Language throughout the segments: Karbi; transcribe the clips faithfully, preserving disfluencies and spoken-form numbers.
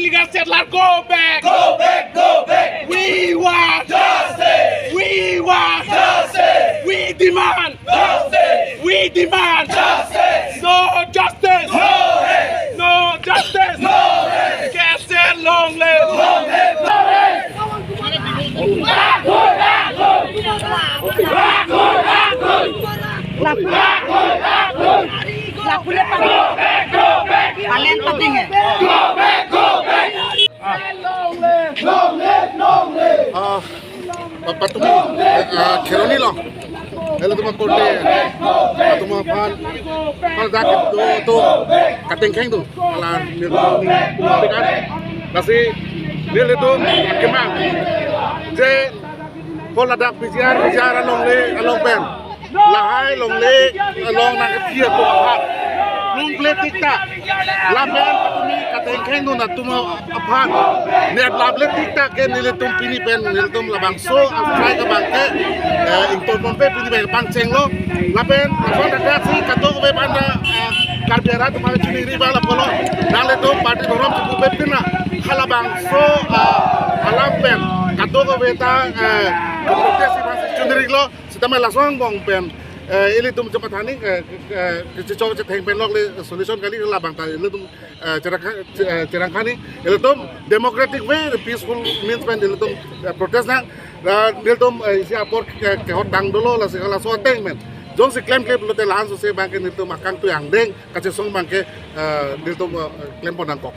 Illegal settler, go back! Go back, go back! We want justice! We want justice! We demand justice! We demand justice! No justice! No rest! No justice! No rest! K S A long live! Long live! Long live! Lapu le pang. Palen pating he. Ah, pa-, patum, eh, ah, Kheroni along. Ilitum akorte, patum aphan, hala dak do, do, katengkheng do. Hala nelitum, lasi nelitum kemang. Je ko ladak P G R, P G R alongle, along pen. Lahai longle, along nangkethir atum aphan. Lung kle tik ta. Lapen patumi katengkheng dun atum aphan. Net lap le tik ta ke nelitum pini pen, nelitum labangso a-strike abang ke, eh, ington ponpe pini pen pangchenglo. Lapen, lason dadak si kadokave banda, eh, Karbi arat atum chuniri bala polo. Nanglitum party dhorom chukupet pina. Halabangso, eh, alam pen. Kadokave ta, eh, protest si bang si chuniri lo. Sitame lason angbong pen, eh, ilitum chepathaning, eh, eh, kechechok chetheng pen lok le solution kali labang ta ilitum, eh, cherangkha-, eh, cherangkhani, ilitum democratic way, peaceful means pen ilitum, eh, protest nang, eh, ilitum, eh, isi apor ke, kehot tang dolo, lasi laso ateng pen. Jongsi klemkle pulote lahan sose bang ke nelitum akangtui angdeng, kachesong bang ke, eh, nelitum, eh, klem pon nangkok.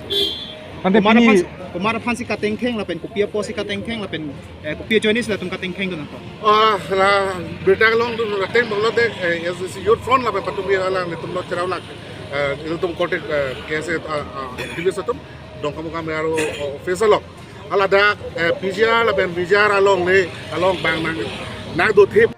Ante komat pini aphan si, komat aphan si katengkheng lapen kopi apot si katengkheng lapen, eh, kopi ajoine si latum katengkheng dun nangkok. Ah, la birta kelong dun ateng pulote, eh, S D C Youth Front lapen patumi hala nelitum lo cherap lak, eh, nelitum korte, eh, K S A, ah, ah, activist atum, Dongkamukam R O office along. Hala dak, eh, P G R lapen V G R alongle, along bang nang, nangdothip.